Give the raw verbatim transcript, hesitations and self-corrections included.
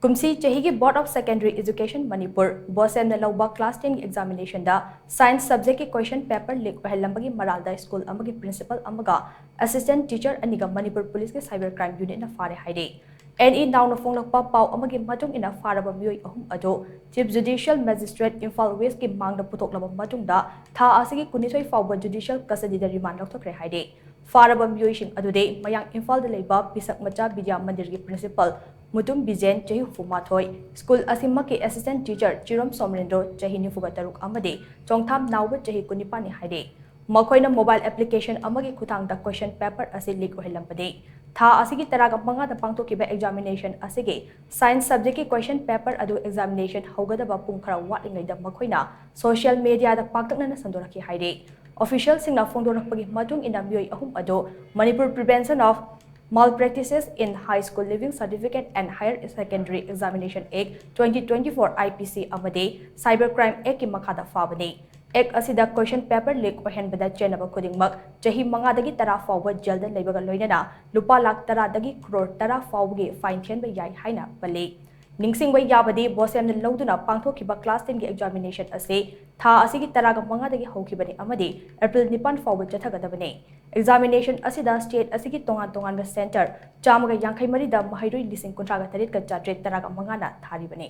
ꯀꯨꯝꯁꯤ ꯆꯍꯤꯒꯤ Board of Secondary Education Manipur, ꯕꯣꯁꯦꯝꯅ ꯂꯧꯕ class ten ꯒꯤ examination ꯗ science subject ꯀꯤ question paper leak ꯑꯣꯏꯍꯜꯂꯝꯕꯒꯤ ꯃꯔꯥꯜꯗ school ꯑꯃꯒꯤ principal ꯑꯃꯒ assistant teacher ꯑꯅꯤꯒ ꯃꯅꯤꯄꯨꯔ ꯄꯨꯂꯤꯁꯀꯤ cyber crime unit ꯅ ꯐꯥꯔꯦ ꯍꯥꯏꯔꯤ꯫ ꯑꯦꯟ ꯏ ꯅꯥꯎꯅ ꯐꯣꯡꯂꯛꯄ ꯄꯥꯎ ꯑꯃꯒꯤ ꯃꯇꯨꯡ ꯏꯟꯅ, ꯐꯥꯔꯕ ꯃꯤꯑꯣꯏ ꯑꯍꯨꯝ ꯑꯗꯨ Chief Judicial Magistrate Imphal West ꯀꯤ ꯃꯥꯡꯗ ꯄꯨꯊꯣꯛꯂꯕ ꯃꯇꯨꯡꯗ, ꯊꯥ ꯑꯁꯤꯒꯤ ꯀꯨꯟꯅꯤꯊꯣꯏ ꯐꯥꯎꯕ judicial custody ꯗ remand ꯂꯧꯊꯣꯛꯈ꯭ꯔꯦ ꯍꯥꯏꯔꯤ꯫ ꯐꯥꯔꯕ ꯃꯤꯑꯣꯏꯁꯤꯡ ꯑꯗꯨꯗꯤ ꯃꯌꯥꯡ ꯏꯝꯐꯥꯜꯗ ꯂꯩꯕ ꯄꯤꯁꯛ ꯃꯆꯥ ꯕꯤꯗ꯭ꯌꯥ ꯃꯟꯗꯤꯔꯒꯤ principal ꯃꯨꯇꯨꯝ ꯕꯤꯖꯦꯟ, ꯆꯍꯤ ꯍꯨꯝꯐꯨ ꯃꯥꯊꯣꯏ, school ꯑꯁꯤꯃꯛꯀꯤ assistant teacher ꯆꯤꯔꯣꯝ ꯁꯣꯃꯔꯦꯟꯗ꯭ꯔꯣ, ꯆꯍꯤ ꯅꯤꯐꯨꯒ ꯇꯔꯨꯛ, ꯑꯃꯗꯤ ꯆꯣꯡꯊꯥꯝ ꯅꯥꯎꯕ, ꯆꯍꯤ ꯀꯨꯟꯅꯤꯄꯥꯟꯅꯤ ꯍꯥꯏꯔꯤ꯫ ꯃꯈꯣꯏꯅ mobile application ꯑꯃꯒꯤ ꯈꯨꯠꯊꯥꯡꯗ question paper ꯑꯁꯤ leak ꯑꯣꯏꯍꯜꯂꯝꯕꯅꯤ꯫ ꯊꯥ ꯑꯁꯤꯒꯤ ꯇꯔꯥꯒ ꯃꯉꯥꯗ ꯄꯥꯡꯊꯣꯛꯈꯤꯕ examination ꯑꯁꯤꯒꯤ science subject ꯀꯤ question paper ꯑꯗꯨ examination ꯍꯧꯒꯗꯕ ꯄꯨꯡ ꯈꯔ ꯋꯥꯠꯂꯤꯉꯩꯗ ꯃꯈꯣꯏꯅ social media ꯗ ꯄꯥꯛꯇꯛꯅꯅ ꯁꯟꯗꯣꯔꯛꯈꯤ ꯍꯥꯏꯔꯤ꯫ Official ꯁꯤꯡꯅ ꯐꯣꯡꯗꯣꯔꯛꯄꯒꯤ ꯃꯇꯨꯡ ꯏꯟꯅ, ꯃꯤꯑꯣꯏ ꯑꯍꯨꯝ ꯑꯗꯨ Manipur Prevention of Malpractices in High School Leaving Certificate and Higher Secondary Examination Act twenty twenty-four, I P C, ꯑꯃꯗꯤ Cyber Crime Act ꯀꯤ ꯃꯈꯥꯗ ꯐꯥꯕꯅꯤ꯫ Act ꯑꯁꯤꯗ question paper leak ꯑꯣꯏꯍꯟꯕꯗ ꯆꯦꯟꯅꯕ ꯈꯨꯗꯤꯡꯃꯛ ꯆꯍꯤ ꯃꯉꯥꯗꯒꯤ ꯇꯔꯥ ꯐꯥꯎꯕ jail ꯗ ꯂꯩꯕꯒ ꯂꯣꯏꯅꯅ ꯂꯨꯄꯥ ꯂꯥꯈ ꯇꯔꯥꯗꯒꯤ ꯀ꯭ꯔꯣꯔ ꯇꯔꯥ ꯐꯥꯎꯕꯒꯤ fine ꯊꯤꯍꯟꯕ ꯌꯥꯏ ꯍꯥꯏꯅ ꯄꯜꯂꯤ꯫ ꯅꯤꯡꯁꯤꯡꯕ ꯌꯥꯕꯗꯤ, ꯕꯣꯁꯦꯝꯅ ꯂꯧꯗꯨꯅ ꯄꯥꯡꯊꯣꯛꯈꯤꯕ class ten ꯒꯤ examination ꯑꯁꯤ ꯊꯥ ꯑꯁꯤꯒꯤ ꯇꯔꯥꯒ ꯃꯉꯥꯗꯒꯤ ꯍꯧꯈꯤꯕꯅꯤ ꯑꯃꯗꯤ April ꯅꯤꯄꯥꯟ ꯐꯥꯎꯕ ꯆꯠꯊꯒꯗꯕꯅꯤ꯫ Examination ꯑꯁꯤꯗ state ꯑꯁꯤꯒꯤ ꯇꯣꯉꯥꯟ ꯇꯣꯉꯥꯟꯕ centre ꯆꯥꯝꯃꯒ ꯌꯥꯡꯈꯩ ꯃꯔꯤꯗ ꯃꯍꯩꯔꯣꯏ ꯂꯤꯁꯤꯡ ꯀꯨꯟꯊ꯭ꯔꯥꯒ ꯇꯔꯦꯠꯀ ꯆꯥꯇ꯭ꯔꯦꯠ ꯇꯔꯥꯒ ꯃꯉꯥꯅ ꯊꯥꯔꯤꯕꯅꯤ꯫